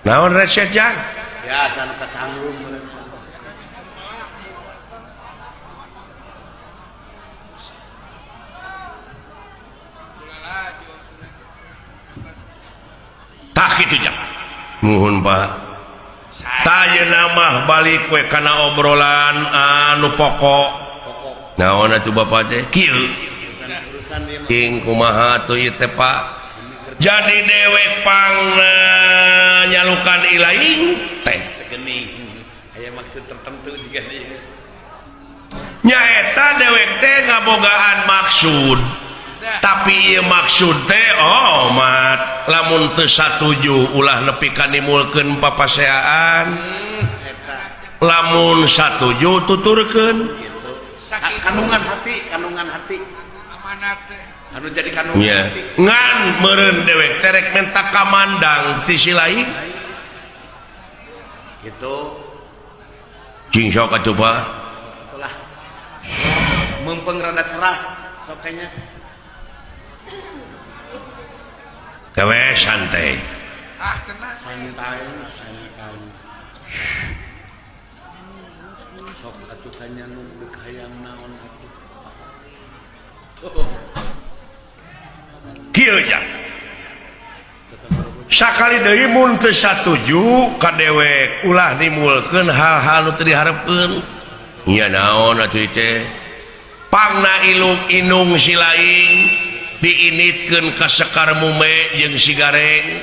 Naon resep jang? Biasa nu kacangrum. Tah kitu jang. Nuhun Pak. Tah mah balik we kana obrolan anu pokok. Naon atuh Bapak teh? Kieu. King kumaha atuh ieu teh Pak? Jadi dewek pang nyalukan ilaing teh. Geuning. Aya maksud tertentu siga ieu. Nyaeta dewek teh ngabogaan maksud. Tapi ieu maksud teh oh mat lamun teu satuju ulah nepi ka nimulkeun papaseaan. Lamun satuju tuturkeun gitu. Kandungan hati, kandungan hati. Amanat teh. Anu jadi kandungan yeah. Hati. Ngan meureun dewek teh rek menta kamandang ti si lain. Gitu. Cing sok atuh Pak. Itulah. Mempeng rada cerah sok kayaknya. Gawe santai. Ah, tenang. Santai, santai. Sok atuh kanya nu deuk hayang naon atuh. Kieu jang. Sakali deui mun teu satuju ka dewek ulah nimulkeun hal-hal nu teu diharepkeun. Nya naon atuh teh? Pangna ilung inung si lain diinitkeun ka sekar mume jeung si gareng.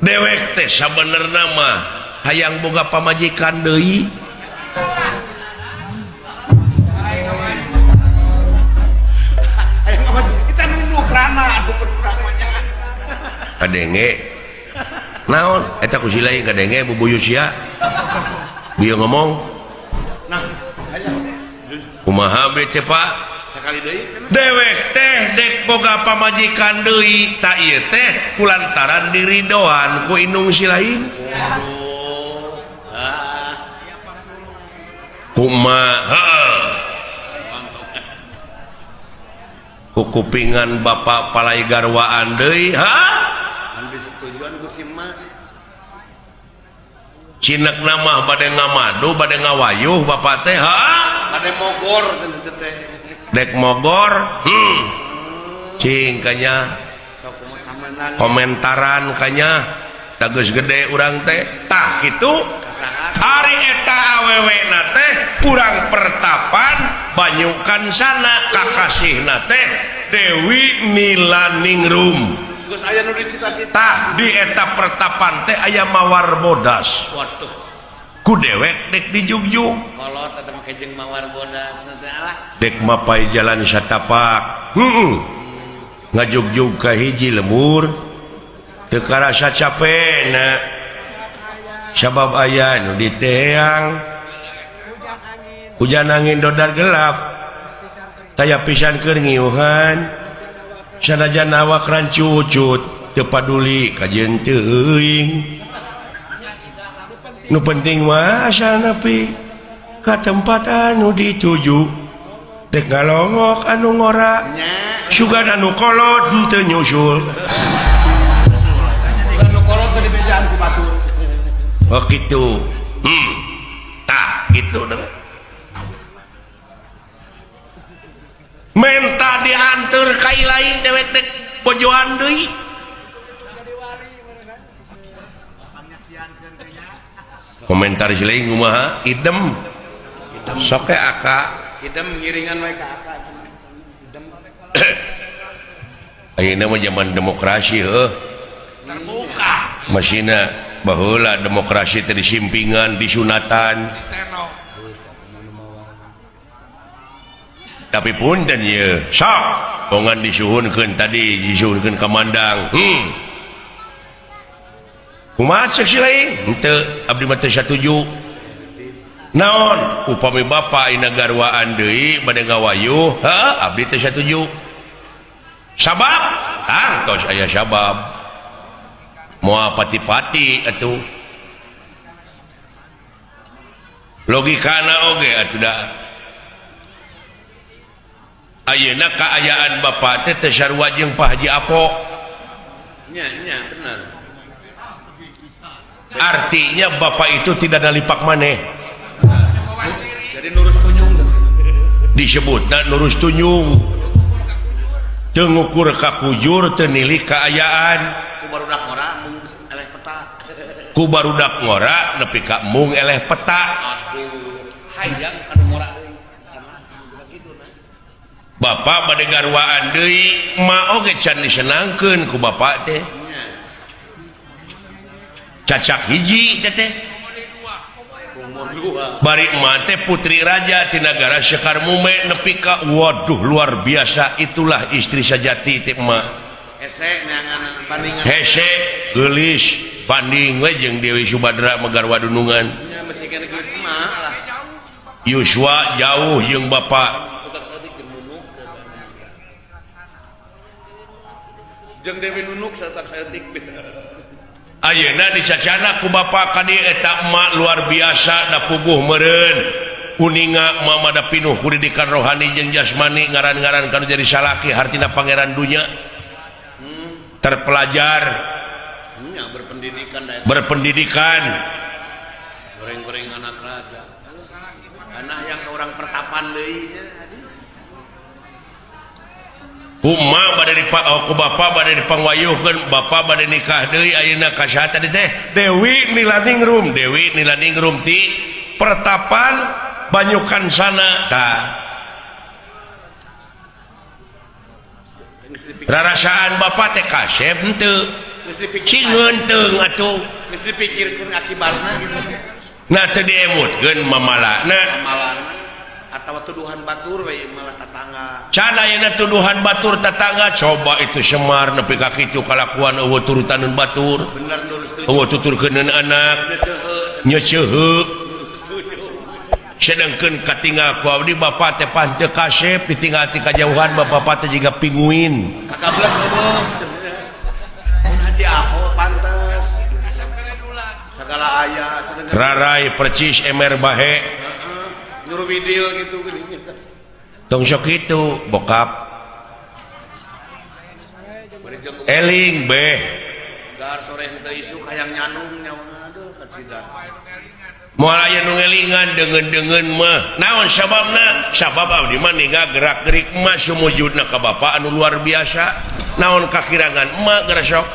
Dewek teh sabenerna mah hayang boga pamajikan deui. Kita nunduk rana atuh urang mah. Kadenge. Naon eta ku si lain kadenge bubuyu sia. Bieu ngomong. Nah, hayang. Kumaha be teh Pak? Sakali deui dewek teh dek boga pamajikan deui ta ieu teh kulantaran diridoan ku indung si lain. Waduh. Ah. Kumaha? Ku kupingan bapak palai garwaan deui, ha? Anu disetujuan ku si emak. Cinek mah bade ngamadu, bade ngawayuh bapak teh, ha? Bade mogor teh. Dek mogor, cing kanya komentaran kanya geus gede urang teh tah kitu. Ari eta awewe na teh kurang pertapan banyukan sana kakasihna teh Dewi Nilaningrum. Geus aya nu dicita-cita. Tah di eta pertapan teh aya mawar bodas. Waduh. Ku dewek dek dijugjug. Kolot eta make jeung mawar bodas teh alah. Dek mapai jalan satapak. Heeh. Ngajugjug ka hiji lembur. Teu karasa capena. Sabab aya nu diteang. Hujan angin dodar gelap. Taya pisan keur ngiuhan. Sanajan awak rancucut teu paduli kajeun teuing. Nu penting mah asal nepi ka tempat anu dituju. Dek ngalongok anu ngora, sugan anu kolot henteu nyusul. Anu kolot teh dibejaan ku batur. Oh kitu. Tah kitu deui. Menta dianteur ka ilaing dewek dek bojoan deui. Komentar si lain kumaha? Idem. Sok we aka. Idem ngiringan we ka aka. Idem. Ayeuna mah zaman demokrasi heuh. Terbuka. Masina Baheula demokrasi teh disimpingan disunatan. Tapi punten ieu sok bongan disuhunkeun tadi disuhunkeun ka Mandang. Kumaha ceuk si lain? Henteu abdi mah teu satuju. Naon upami bapa ayeuna garwaan deui bade ngawayuh, heuh abdi teu satuju. Sabab tangtos aya sabab. Moal pati-pati atuh. Logikana oge atuh da. Ayeuna kaayaan bapa teh teu sarua jeung Pak Haji Apo. Nya nya bener. Artinya bapak itu tidak nalipak maneh. Jadi nurus tunjung. Disebutna nurus tunjung. Teu ngukur ka kujur, teu nilik kaayaan. Ku barudak ngora mung eleh peta. Ku barudak ngora nepi ka mung eleh peta. Aduh, hayang ka nu ngora deui. Bapak bade garwaan deui, ma oge can disenangkeun ku bapak teh. Cacak hiji teh. Bari emak teh putri raja ti nagara Sekar Mume nepi ka waduh luar biasa, itulah istri sejati teh emak. Hese neangan bandingan. Hese geulis banding we jeung Dewi Subadra megarwa dunungan. Nya masih keneh geulis emak lah. Yuswa jauh jeung bapak. Jeung Dewi Nunuk satak saeutik. Ayeuna dicacana ku bapa ka dieu eta emak luar biasa da puguh meureun uninga mama da pinuh ku didikan rohani jeung jasmani ngaran-ngaran kanu jadi salaki hartina pangeran dunya. Terpelajar, berpendidikan, berpendidikan, goreng-goreng anak raja, anak yang ke orang pertapan deui nya. Kuma bade ku bapa bade dipangwayuhkeun, bapa bade nikah deui ayeuna ka saha tadi teh? Dewi Nilaningrum, Dewi Nilaningrum ti pertapan Banyukan sana tah. Rarasaan bapa teh kasep henteu. Cingeun teung atuh. Geus dipikirkeun akibatna gitu. Nah teu diemutkeun mamalana. Mamalana atawa tuduhan batur we malah tatangga. Can ayeuna tuduhan batur tatangga coba itu Semar nepi ka kitu kalakuan eueuh turutaneun batur. Bener nurus tujuh. Eueuh tuturkeuneun anak. Nyeceuheu. Sedangkeun katinggal ku abdi bapa teh pas teu kasep ditinggal ti kajauhan bapa teh jiga pinguin. Kakablek eueuh. Mun Haji Aho pantes. Sagala aya rarai percis emer bahe. Nyuruh widil gitu gini. Tong sok itu bokap. Eling beh. Gar sore henteu isuk hayang nyanung nyawa aduh kacida. Moal aya nu ngelingan deungeun-deungeun mah. Naon sababna? Sabab abdi mah ninggal gerak-gerik mah sumujudna ka bapa anu luar biasa. Naon kakirangan emak geura sok.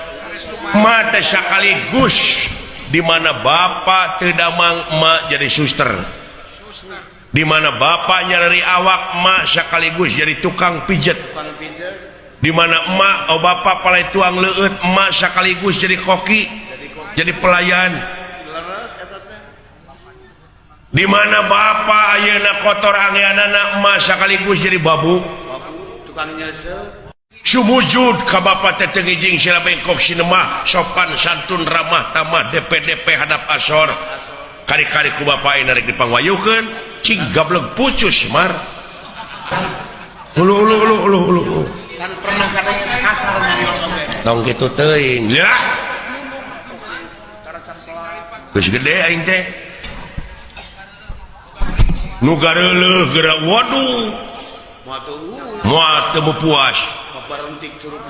Emak teh sakaligus di mana bapa teu damang emak jadi suster. Di mana bapak nyari awak emak sekaligus jadi tukang pijet. Di mana emak oh bapak palai tuang leueut emak sekaligus jadi koki, jadi pelayan. Di mana bapak ayeuna kotor angeanana emak sekaligus jadi babu. Tukang nyesel. Sumujud ka bapak teh teu ngijing sila bengkok sinemah sopan santun ramah tamah DPDP hadap asor. Kari-kari ku bapak ayeuna rek dipangwayuhkeun cing gableg pucus Mar. Ulu ulu ulu ulu ulu. Can pernah kadang kasar nyarios oge. Tong kitu teuing. Ya. Geus gede aing teh. Nu gareuleuh geura waduh. Moal teu puas. Barentik curug.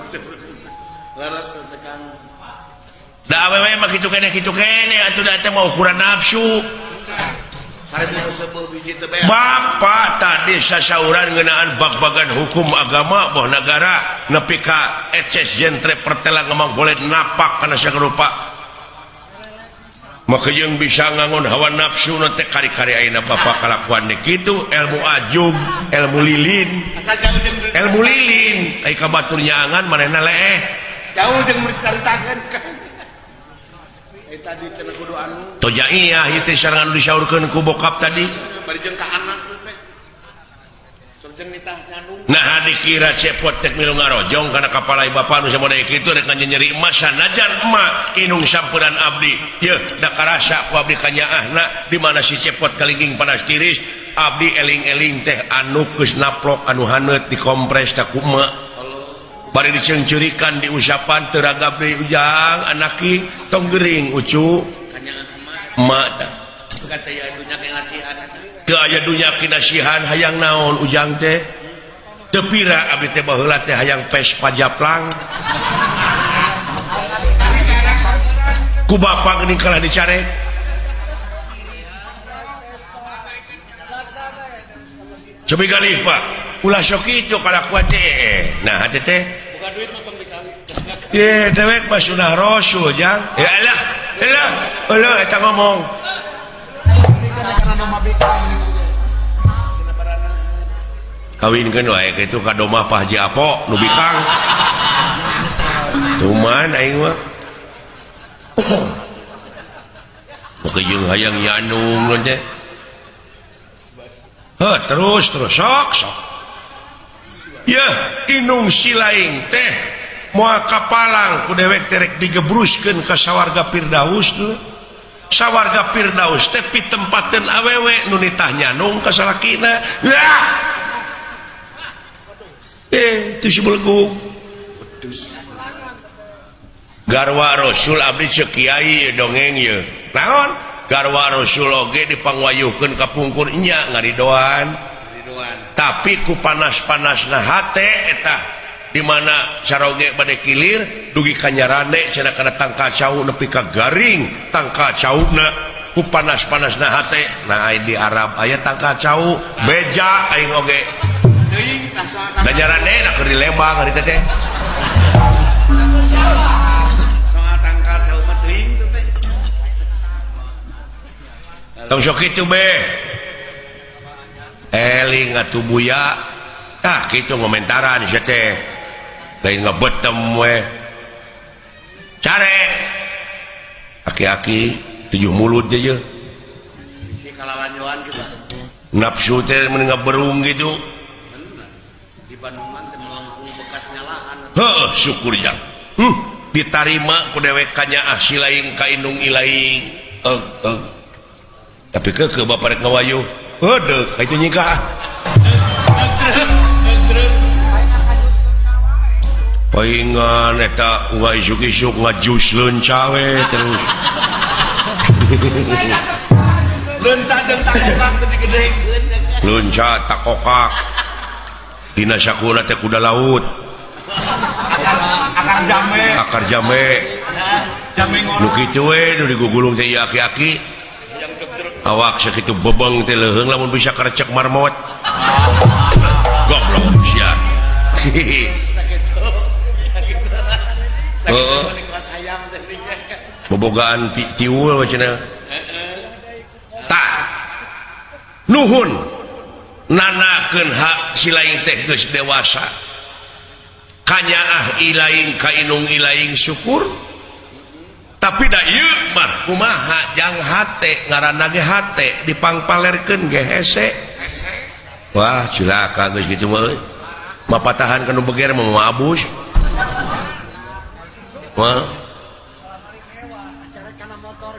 Laras teh Kang. Da awewe mah kitu keneh atuh da teh mah ukuran nafsu. Bapak tadi sasauran ngeunaan bag-bagan hukum agama boh nagara nepi ka eces jentre pertela ngemang boleh napak kana sarupa. Maka jeung bisa ngangon hawa nafsu na teh kari-kari ayeuna bapak kalakuan deui kitu ilmu ajub, ilmu lilin. Ilmu lilin ai ka batur nyaangan manehna leeh. Jauh jeung dicaritakeun. Tadi cenah kudu anu. Tojaiyah ieu teh sarangan disaurkeun ku bokap tadi. Bari jeung ka anak teh. Sareng nitah nyandung. Nah dikira cepot teh milu ngarojong kana kapalai bapa nu samodaya kitu rek nyeri emas sanajan emak inung samperan abdi. Yeuh da karasa ku abdi kanyaahna di mana si cepot kalingging panas tiris abdi eling-eling teh anu geus naplok anu haneut dikompres teh ku emak. Bari diceungceurikan diusapan teu ragab deui ujang anaki tong gering ucu. Emak tah. Teu aya dunya kinasihan hayang naon ujang teh. Teu pira abdi teh baheula teh hayang Vespa japlang. Ku bapa geuning kalah dicarek. Cobi galih Pak. Ulah sok kitu kalakuan teh. Nah hate teh. Bukan duit mah tong dikali. Ye dewek mah sunah rasul jang. Ya elah, elah, elah eta ngomong. Kawinkeun wae kitu ka domah Pak Haji Apo nu bikang. Tuman aing mah. Make jeung hayang nyanung teh. Heuh terus terus sok sok. Yeuh inung silaing teh moal kapalang ku dewek teh rek digebruskeun ka sawarga Firdaus dulu. Sawarga Firdaus teh pitempateun awewe nu nitah nyanung ka salakina. Yah. Itu si belegug. Garwa Rasul abdi ceuk kiai dongeng ieu. Naon? Garwa Rasul oge dipangwayuhkeun ka pungkur nya ngaridoan. Tapi ku panas-panasna hate eta di mana saroge bade kilir dugi ka nyarane cenah kana tangkal cau nepi ka garing tangkal cauna ku panas-panasna hate. Nah di Arab aya tangkal cau beja aing oge. Da nyarane na keur di Lembang hari teh teh. Soal tangkal cau mah teuing teh teh. Tong sok kitu be. Eling atuh buya. Tah kitu ngomentaran sia teh. Lain ngebetem we. Care. Aki-aki tujuh mulut je ye. Si kalalanjoan kitu. Nafsu teh mun ngaberung gitu. Di Bandungan teh melengkung bekas nyalaan. Heuh, syukur jang. Ditarima ku dewek kanyaah silaing ka indung ilaing. Tapi keukeuh bapa rek ngawayuh. Heudeuk ka itu nyingkah. Paingan eta unggal isuk-isuk ngajus leunca we terus. Leunca jeung takokak teh digedekeun. Leunca takokak. Dina sakuna teh kuda laut. Akar jambe. Akar jambe. Jambe ngorok. Nu kitu we nu digugulung teh ieu aki-aki. Awak sakitu bebeng teh leuheung lamun bisa karecek marmot. Goblok sia. Heeh. Bobogaan tiul cenah. Tah. Nuhun nanakeun hak silaing teh geus dewasa. Kanyaah ilaing ka inung ilaing syukur. Tapi da ieu mah kumaha jang hate ngaranna ge hate dipangpalerkeun ge hese. Wah cilaka geus kitu mah euy. Mapatahan ka nu beger mah moal abus. Wah.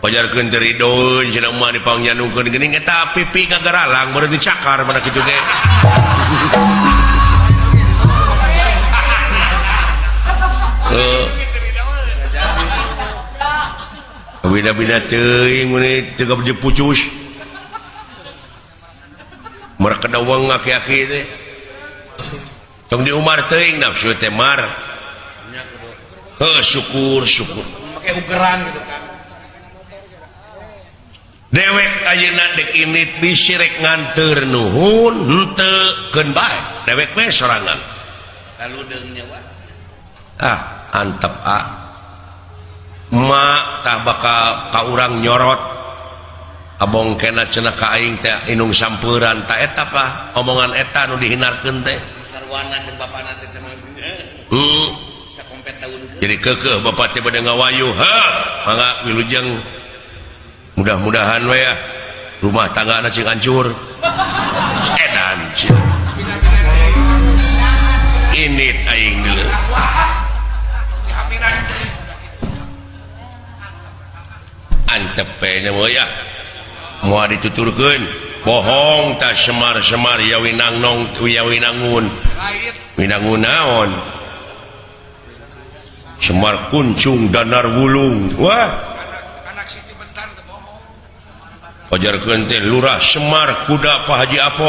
Pajarkeun teh ridoeun cenah mah dipangnyanungkeun geuning eta pipi kagaralang baru dicakar mana kitu ge. Heuh. Bida-bida teuing mun teu gabje pucus. Mereka dawang aki-aki teh. Tong di Umar teuing nafsu teh mar. Heuh syukur syukur. Make ugeran gitu kan. Dewek ayeuna dek init bisi rek nganteur nuhun henteu keun bae. Dewek we sorangan. Lalu deung nyawa. Ah, antep ah. Mak tah bakal ka urang nyorot. Abong kena cenah ka aing teh inung samperan ta eta pah omongan eta nu dihinarkeun teh. Sarwana jeung bapana teh cenah. Jadi kekeh bapak teh bade ngawayu. Ha, mangga wilujeng. Mudah-mudahan we ya rumah tangga cing hancur. Edan cenah. Ini aing deuleu. Antep nya mah ya. Moal dituturkeun. Bohong ta semar-semar ya winangnong ya winangun. Winangun naon? Semar kuncung danar wulung. Wah. Anak Siti Bentar teh bohong. Ajarkeun teh lurah Semar kuda Pak Haji Apo.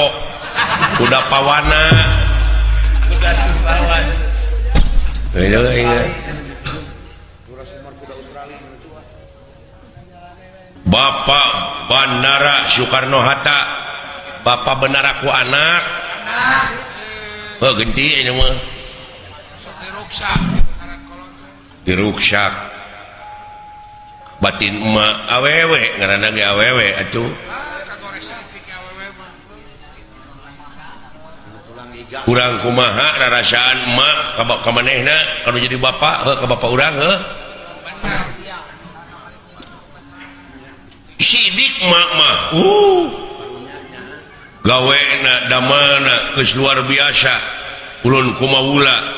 Kuda pawana. Kuda pawana. Lurah Semar kuda Australia. Bapak Bandara Soekarno Hatta. Bapak benar aku anak. Oh genti ini mah. Sok Diruksak. Batin emak awewe ngaranna ge awewe atuh. Kurang kumaha rarasaan emak ka manehna kanu jadi bapak heuh ka bapak urang heuh. Sidik emak mah. Gawena damana geus luar biasa. Ulun kumawula.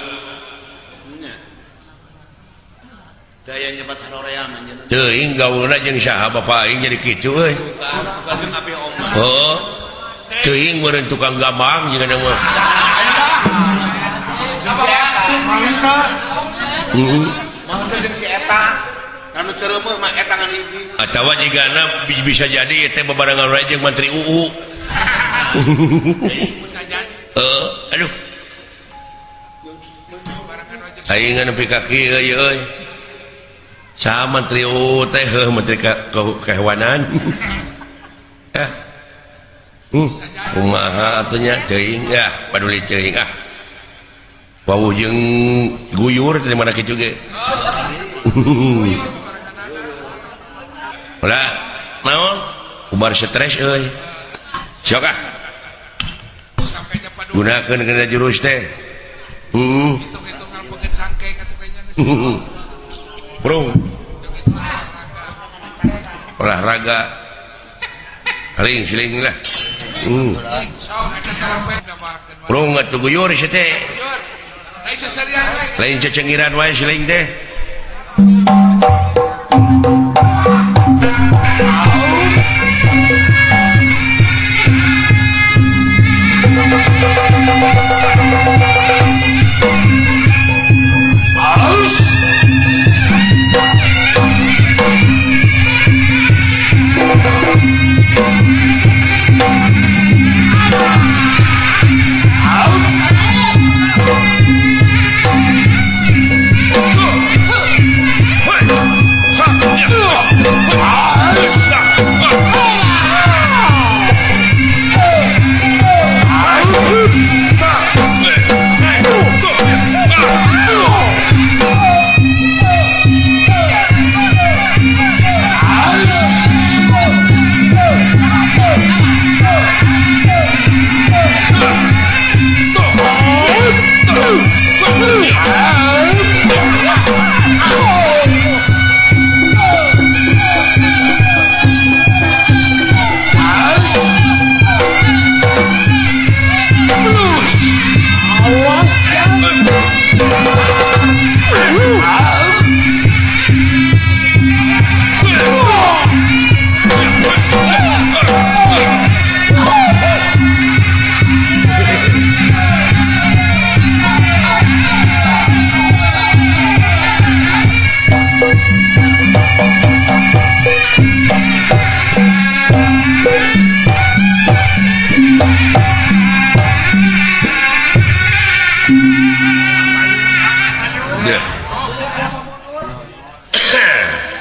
Daya nyebat haroream anjeunna. Teuing gaulna jeung saha bapak aing jadi kitu euy. Heeh. Teuing meureun tukang gambang jeung ada mah. Heeh. Mangka jeung si eta. Anu cereumeuh mah eta ngan hiji. Atawa jigana bisa jadi eta bebarengan wae jeung Menteri UU. Bisa jadi. Heeh, aduh. Aing nepi ka kieu euy. Saha Menteri UU teh heuh Menteri Kehewanan. Eh. Kumaha atuh nya teuing ya, paduli teuing ah. Wawuh jeung guyur teh mana kitu ge. Ulah, naon? Ubar stres euy. Sok ah. Gunakeun kana jurus teh. Bro. Olahraga. Paling siling lah. Bro atuh guyur sia teh. Lain cecengiran wae siling teh.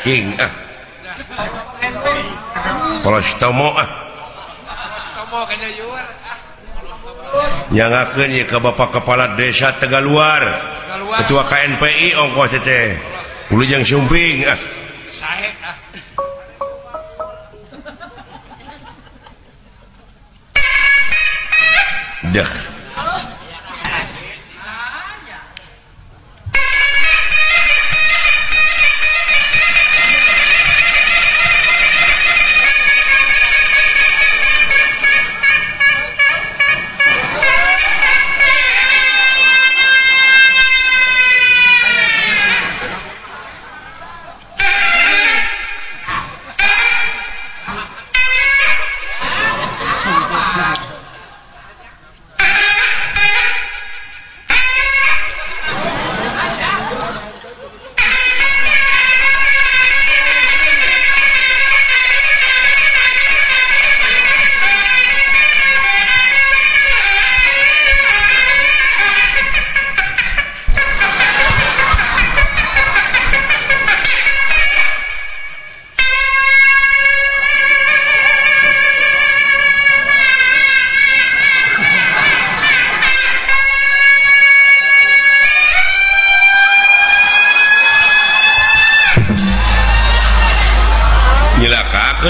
King ah. Polostomo ah. Polostomo kayaknya yuar ah. Nyangakeun ye ka Bapak Kepala Desa Tegaluar. Ketua KNPI ongkoh teh. Wilujeng Sumping ah. Sae ah. Dah.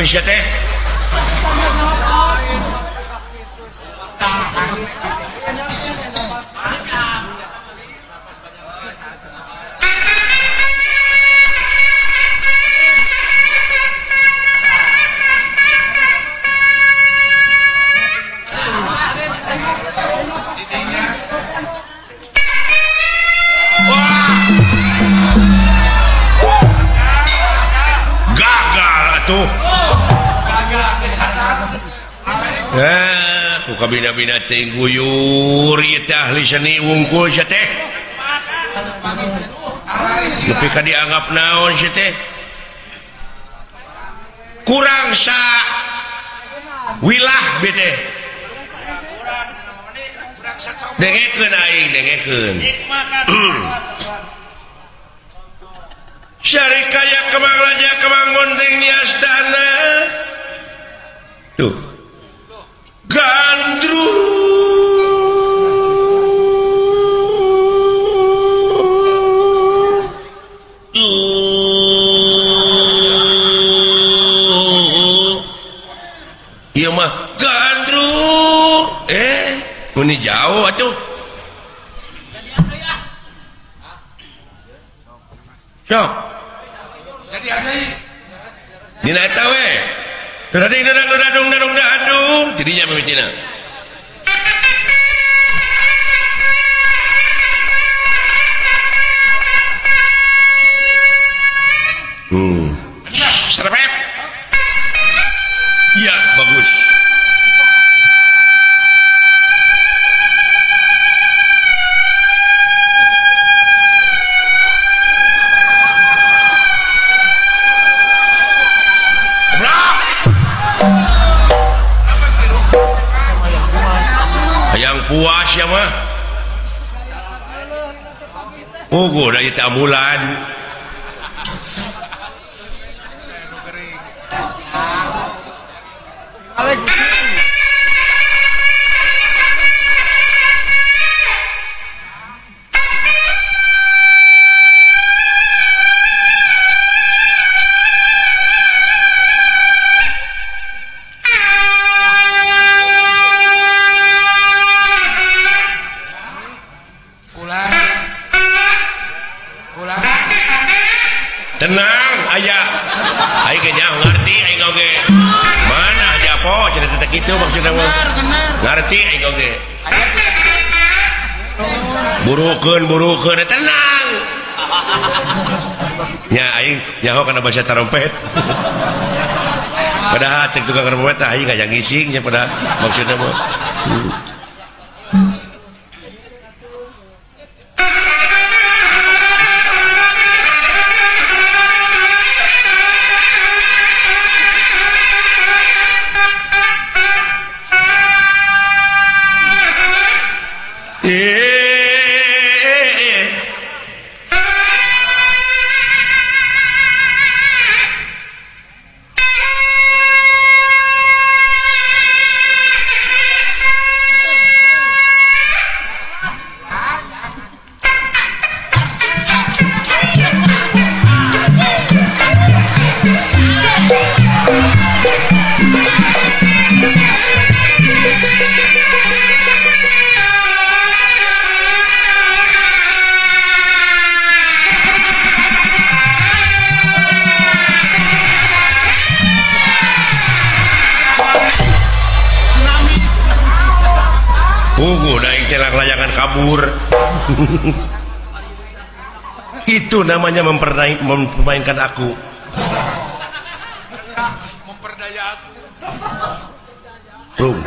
Dipangkeun sia teh. Kabina-bina teh guyur ieu teh ahli seni wungkul sia teh. Nepi ka dianggap naon sia teh? Kurang sa wilah be teh. Dengekeun aing, dengekeun. Syarikaya kemang raja kemang gunting di astana. Tuh. Gandrung ieu mah gandrung meni jauh atuh. Sok jadi deui dina eta we. Dading dadang dadung dadung dadung jadinya mimitina. Serepet. Iya, bagus. Yang puas ya mah. Puguh dari tamulan. Tenang aya aing ge nyaho ngarti aing oge mana japo cenah teh kitu maksudna mah ngarti aing oge burukeun burukeun tenang nya aing nyaho kana bahasa tarompet padahal cek tukang trompet aing ngajang ngising nya pada maksudna mah. Layangan kabur. Itu namanya mempermainkan aku. Memperdaya aku. Rum.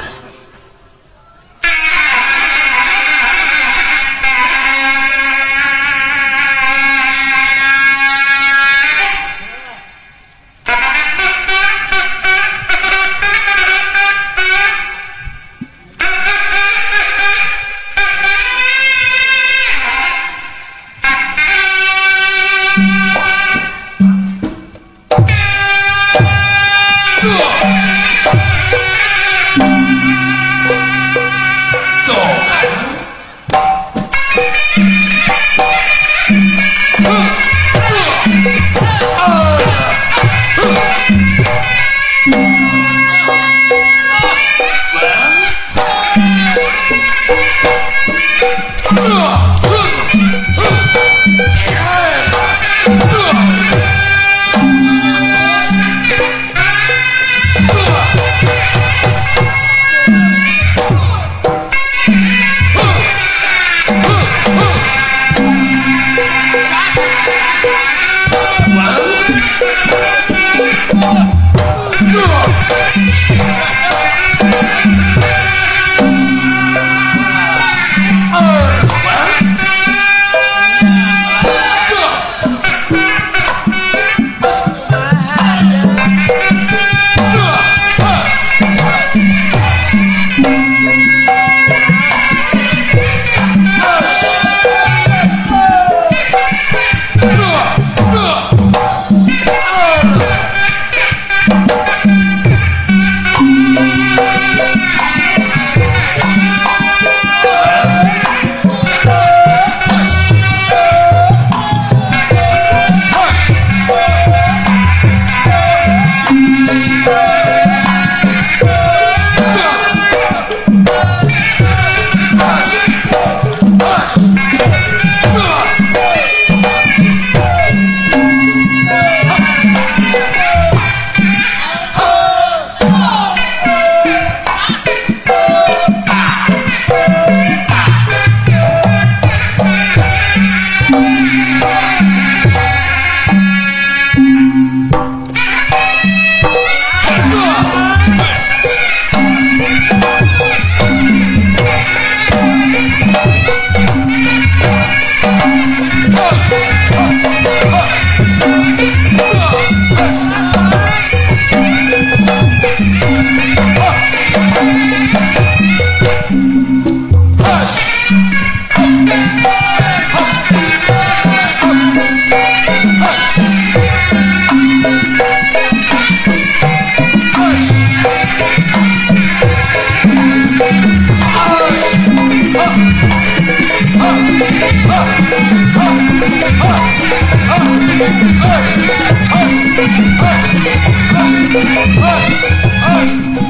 Hey!